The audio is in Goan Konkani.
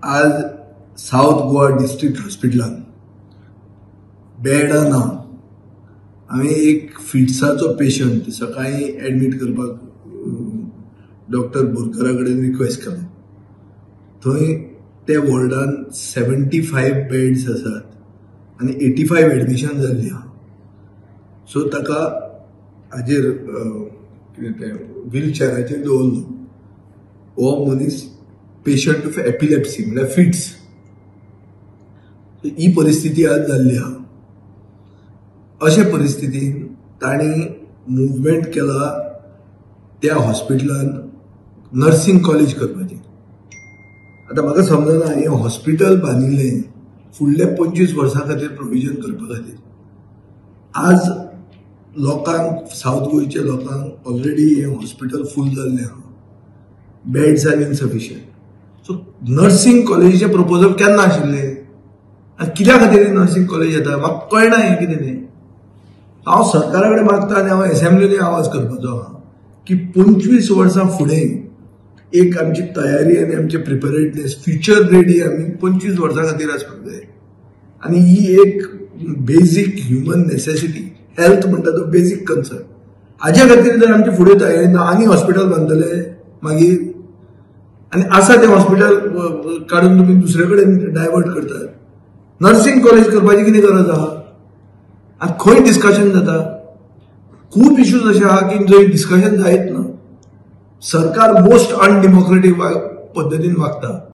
आज सावथ गोवा डिस्ट्रिक्ट हॉस्पिटलान बेडां ना. हांवें एक फिट्साचो पेशंट सकाळीं एडमीट करपाक डॉक्टर बोरकरा कडेन रिक्वेस्ट केलो. थंय त्या वॉर्डान 75 बेड्स आसात आनी 85 एडमिशन जाल्ली आहा. सो ताका हाजेर कितें तें व्हीलचॅराचेर दवरलो. हो मनीस पेशंट ऑफ एपिलेप्सी म्हणल्यार फिट्स. ही परिस्थिती आज जाल्ली आहा. अशे परिस्थितीन तांणी मुवमेंट केला त्या हॉस्पिटलान नर्सिंग कॉलेज करपाचें. आतां म्हाका समजना, हें हॉस्पिटल बांदिल्लें फुडल्या 25 वर्सां खातीर प्रोविजन करपा खातीर. आज लोकांक, सावथ गोंयच्या लोकांक ऑलरेडी हें हॉस्पिटल फूल जाल्लें आहा, beds are insufficient. So nursing कॉलेजीचें प्रपोजल केन्ना आशिल्लें आनी कित्या खातीर नर्सिंग कॉलेज येता म्हाका कळना हें कितें तें. हांव सरकारा कडेन मागता आनी हांव एसेंब्लीनूय आवाज करपाचो आहा की 25 वर्सां फुडें एक आमची तयारी आनी आमची प्रिपेरेडनेस, फ्युचर रेडी आमी 25 वर्सां खातीर आसपाक जाय. आनी ही एक बेजीक ह्युमन नेसेसिटी, हेल्थ म्हणटा तो बेजीक कन्सर्न. हाज्या खातीर जर आमची फुडें तयारी ना, आनी हॉस्पिटल बांदतले मागीर, आनी आसा तें हॉस्पिटल काडून तुमी दुसरे कडेन डायवर्ट करतात. नर्सिंग कॉलेज करपाची कितें गरज आहा? आनी खंय डिस्कशन जाता? खूब इश्यूज अशे आहा की जंय डिस्कशन जायत ना. सरकार मोस्ट अनडेमोक्रेटीक पद्दतीन वागता.